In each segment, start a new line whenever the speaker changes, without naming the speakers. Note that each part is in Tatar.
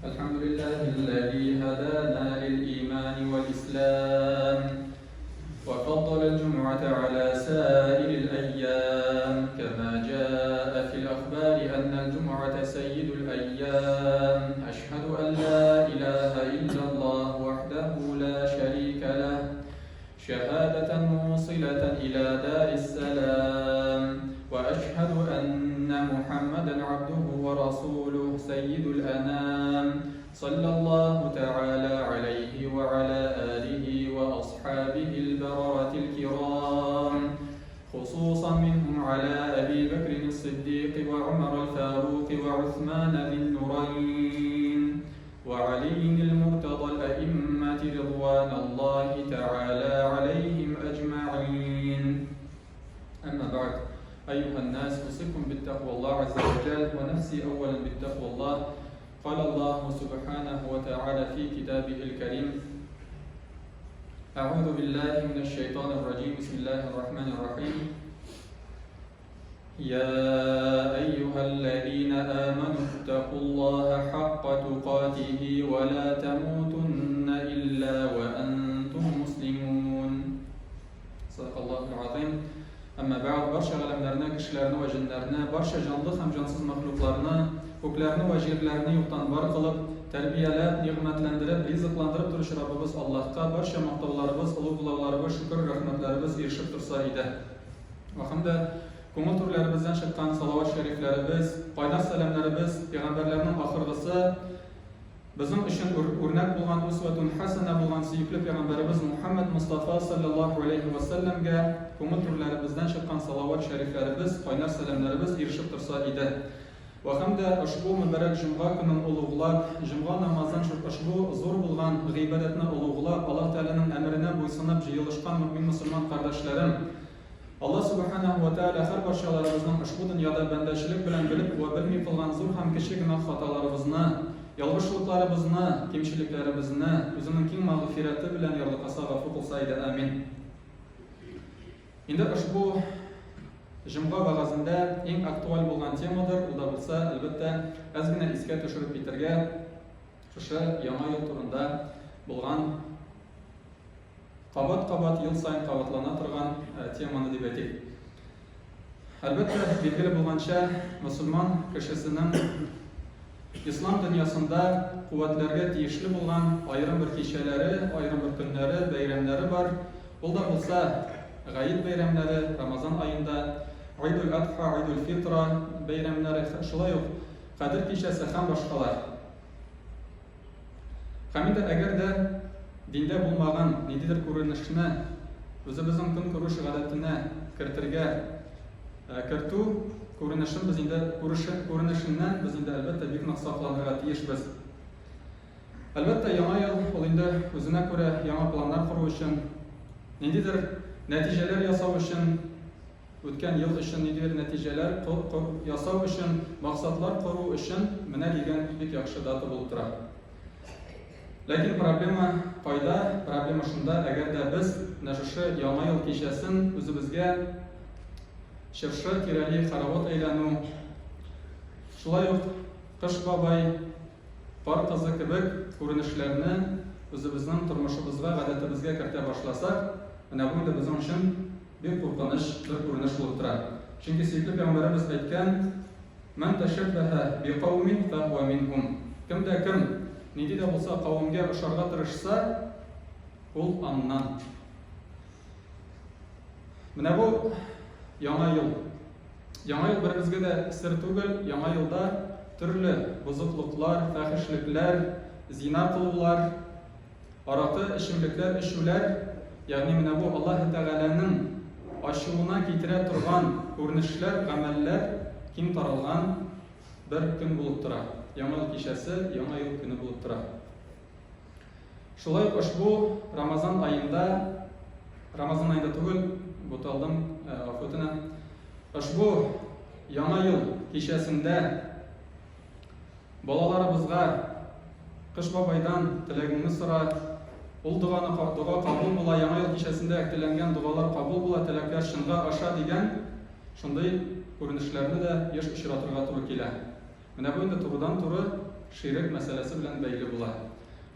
الحمد لله الذي هدانا للإيمان والإسلام وفضل الجمعة على سائر الأيام كما جاء في الأخبار أن الجمعة سيد الأيام أشهد أن لا إله إلا الله وحده لا شريك له شهادة موصلة إلى دار السلام وأشهد أن محمدا عبده ورسوله سيد الأنام صلى الله تعالى عليه وعلى آله وأصحابه البررة الكرام خصوصا منهم على أبي بكر الصديق وعمر الفاروق وعثمان ذي النورين وعلي المرتضى الأئمة رضوان الله تعالى عليهم أجمعين أما بعد أيها الناس أوصيكم بالتقوى الله عز وجل ونفسي أولا بالتقوى الله قال الله سبحانه وتعالى في كتابه الكريم أعوذ بالله من الشيطان الرجيم بسم الله الرحمن الرحيم يا أيها الذين آمنوا اتقوا الله حق تقاته ولا تموتن إلا وأنتم مسلمون صدق الله العظيم Әмма бәгъд барча галәмнәрне, кешеләрне вә җеннәрне, барча җанлы һәм җансыз мәхлукларны, күкләрне вә җирләрне юктан бар кылып, тәрбияләп, нигъмәтләндереп, ризыкландырып торучы Раббыбыз Аллаһка барча мактауларыбыз, олуглауларыбыз, шөкер-рәхмәтләребез ирешеп торса иде. Вә һәм дә күңел түрләребездән чыккан салават шәрифләребез, кайнар сәламнәребез пәйгамбәрләрнең ахыргысы, Безнең өчен үрнәк булган усвәтун хәсәнә булган сөекле пәйгамбәребез Мухәммәд Мостафа салләллаһу галәйһи вә сәлләмгә күңел түрләребездән чыккан салават шәрифләребез, кайнар сәламнәребез ирешеп торса иде. Вә һәм дә ошбу мөбарәк җомга көнен олуглап, җомга намазын ошбу зур булган гыйбадәтне олуглап, Аллаһ Тәгаләнең әмеренә буйсынып җыелышкан мөэмин-мөселман кардәшләрем, Аллаһ Сүбхәнәһү вә Тәгалә һәрбарчаларыбызның ошбу дөньяда бәндәчелек белән белеп вә белми кылган зур һәм кече гөнаһ-хаталарыбызны, ялгышлыкларыбызны, кимчелекләребезне Үзенең киң мәгъфирәте белән ярлыкаса, гафу кылса иде. Амин. Инде ошбу җомга вәгазендә иң актуаль булган темадыр, ул да булса, әлбәттә, әз генә искә төшереп китәргә шушы Яңа ел турында булган Кабат-кабат ел саен кабатлана торган теманы дип әйтик. Әлбәттә, билгеле булганча, мөселман кешесенең ислам дөньясында куәтләргә тиешле булган аерым бер кичәләре, аерым бер көннәре, бәйрәмнәре бар. Ул да булса Гает бәйрәмнәре, Рамазан аенда, Гыйдул-Адха, Гыйдул-Фитра бәйрәмнәре, шулай ук Кадер кичәсе һәм башкалар. Һәм инде әгәр дә диндә булмаган ниндидер күренешне үзебезнең көнкүреш гадәтенә кертергә э, кертү күренешен без инде күренешеннән без инде әлбәттә бик нык сакланырга тиешбез. Әлбәттә, яңа ел ул инде үзенә күрә яңа планнар кору өчен, ниндидер нәтиҗәләр ясау өчен Үткән ел өчен ниндидер нәтиҗәләр ясау өчен, максатлар кору өчен менә дигән бик яхшы дата булып тора. Ләкин проблема кайда? Проблема шунда, әгәр дә без менә шушы Яңа ел кичәсен үзебезгә чыршы тирәли хоровод әйләнү, шулай ук Кыш бабай, Кар кызы кебек күренешләрне үзебезнең тормышыбызга, гадәтебезгә кертә башласак, менә бу инде безнең өчен Бик куркыныч бер күренеш булып тора. Чөнки сөекле пәйгамбәребез әйткән, Мән тәшәббәһә бикаумин фәһүә минһум. Кем дә кем нинди дә булса кавемгә ошарга тырышса, ул аннан. Менә бу Яңа ел. Яңа ел беребезгә дә сер түгел, Яңа елда төрле бозыклыклар, фәхишлекләр, зина кылулар, Аракы эчемлекләр эчүләр, ягъни менә бу Аллаһы Тәгаләнең ачуына китерә торган күренешләр, гамәлләр киң таралган бер көн булып тора. Яңа ел кичәсе, Яңа ел көне булып тора. Шулай ук ошбу Рамазан аенда, Рамазан аенда түгел, буталдым, гафу үтенәм. Ошбу Яңа ел кичәсендә Балаларыбызга Кыш бабайдан теләгеңне сора, ул доганы дога кабул була, Яңа ел кичәсендә теләнгән догалар кабул була, теләкләр чынга аша дигән шундый күренешләрне дә еш очратырга туры килә. Менә бу инде турыдан-туры ширек мәсьәләсе белән бәйле була.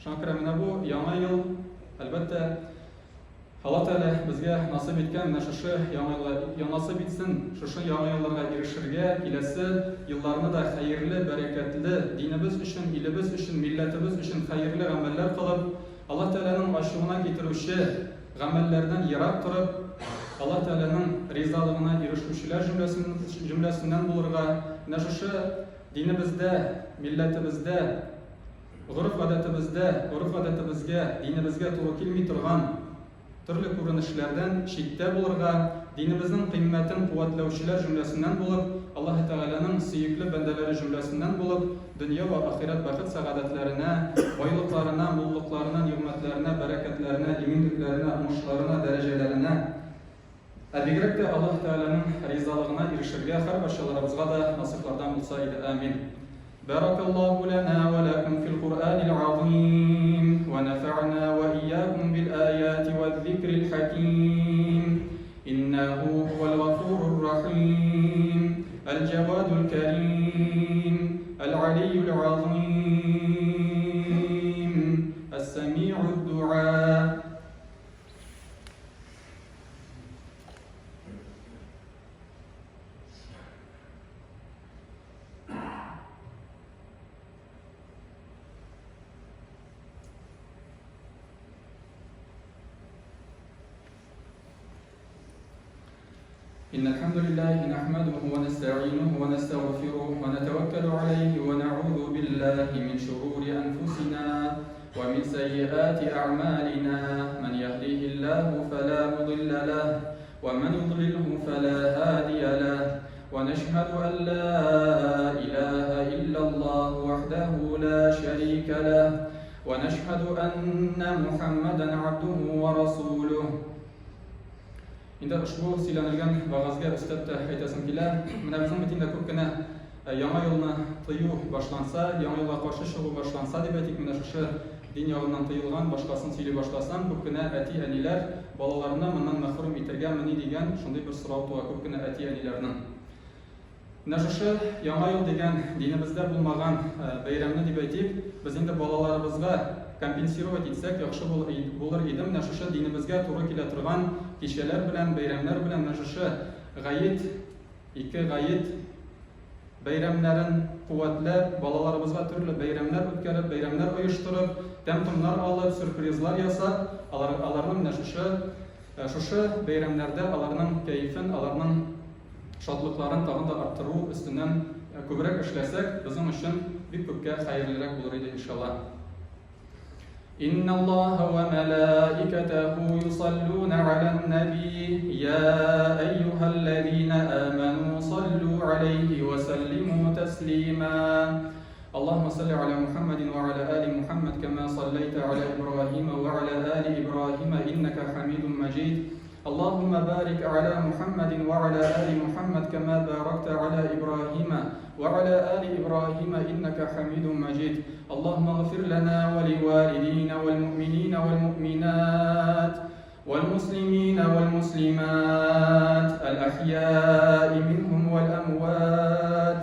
Шуңа күрә менә бу Яңа ел, әлбәттә, Алла Тәгалә безгә насыйп иткән менә шушы Яңа елга я насыйп итсен, шушы Яңа елларга ирешергә, киләсе елларны да хәерле, бәрәкәтле, динебез өчен, илебез өчен, милләтебез өчен хәерле гамәлләр кылып, Алла Тәгаләнең ачуына китерүче гамәлләрдән ерак торып, Алла Тәгаләнең ризалыгына ирешүчеләр җөмләсеннән булырга, менә шушы динебездә, милләтебездә, Гореф-гадәтебездә, гореф-гадәтебезгә, динебезгә туры килми торган төрле күренешләрдән читтә булырга, динебезнең кыйммәтен куәтләүчеләр җөмләсеннән булып, Аллаһы Тәгаләнең сөекле бәндәләре җөмләсеннән булып, дөнья вә ахирәт бәхет-сәгадәтләренә, байлыкларына, муллыкларына, нигъмәтләренә, бәрәкәтләренә, иминлекләренә, уңышларына, дәрәҗәләренә, ә бигрәк тә Аллаһ Тәгаләнең ризалыгына ирешергә һәрбарчаларыбызга да насыйплардан булса иде. Амин. Бәрәкаллаһу ләнә вә ләкүм фил Куръанил азим вә нәфәгънә вә иякүм бил аяти вә зикрил хәким. Иннәһу һуәл гафурур рахим. Әл-җәвадул кәрим. Әл-алийюл азим. Әс-сәми'уд дуа. إن الحمد لله نحمده ونستعينه ونستغفره ونتوكل عليه ونعوذ بالله من شرور أنفسنا ومن سيئات أعمالنا من يهديه الله فلا مضل له ومن يضلله فلا هادي له ونشهد أن لا إله إلا الله وحده لا شريك له ونشهد أن محمدا عبده ورسوله Инде ошбу сөйләнелгән вәгазьгә өстәп тә әйтәсем килә. Менә безнең бит инде күп кенә Яңа елны тыю башланса, Яңа елга каршы чыгу башланса дип әйтик, менә шушы дин ягыннан тыелган, башкасын сөйли башласаң, күп кенә әти-әниләр балаларны моннан мәхрүм итергәмени дигән шундый бер сорау туа күп кенә әти-әниләрнең. Менә шушы Яңа ел дигән динебездә булмаган бәйрәмне дип әйтик, без инде балаларыбызга компенсировать итсәк яхшы булыр иде, менә шушы динебезгә туры килә торган кичәләр белән, бәйрәмнәр белән, менә шушы гает, ике гает бәйрәмнәрен куәтләп, балаларыбызга төрле бәйрәмнәр үткәреп, бәйрәмнәр оештырып, тәм-томнар алып, сюрпризлар ясап, алар, аларны менә шушы, шушы бәйрәмнәрдә аларның кәефен, аларның шатлыкларын тагын да арттыру өстеннән күбрәк эшләсәк, безнең өчен бик күпкә хәерлерәк булыр иде, иншалла. Инна Аллаһа ва малаикатаху юсаллуна алан наби я әйюһаллазина аману саллу алейхи ва саллиму таслима. اللهم صل على محمد وعلى آل محمد كما صليت على إبراهيم وعلى آل إبراهيم إنك حميد مجيد اللهم بارك على محمد وعلى آل محمد كما باركت على إبراهيم وعلى آل إبراهيم إنك حميد مجيد اللهم اغفر لنا ولوالدينا والمؤمنين والمؤمنات والمسلمين والمسلمات الأحياء منهم والأموات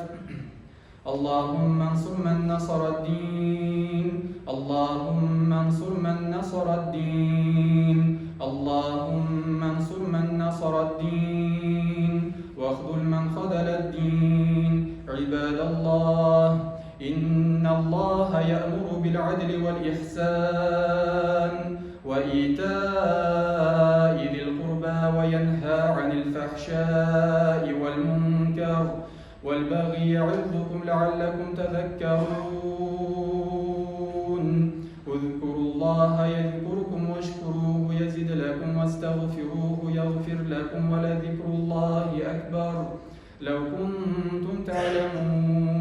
اللهم انصر من نصر الدين اللهم انصر من نصر الدين اللهم انصر من نصر الدين واخذل من خذل الدين عباد الله إن الله يأمر بالعدل والإحسان وإيتاء ذي القربى وينهى عن الفحشاء والمنكر والبغي يعظكم لعلكم تذكرون اذكروا الله يذكركم واشكروه يزد لكم واستغفروه يغفر لكم ولذكر الله أكبر لو كنتم تعلمون.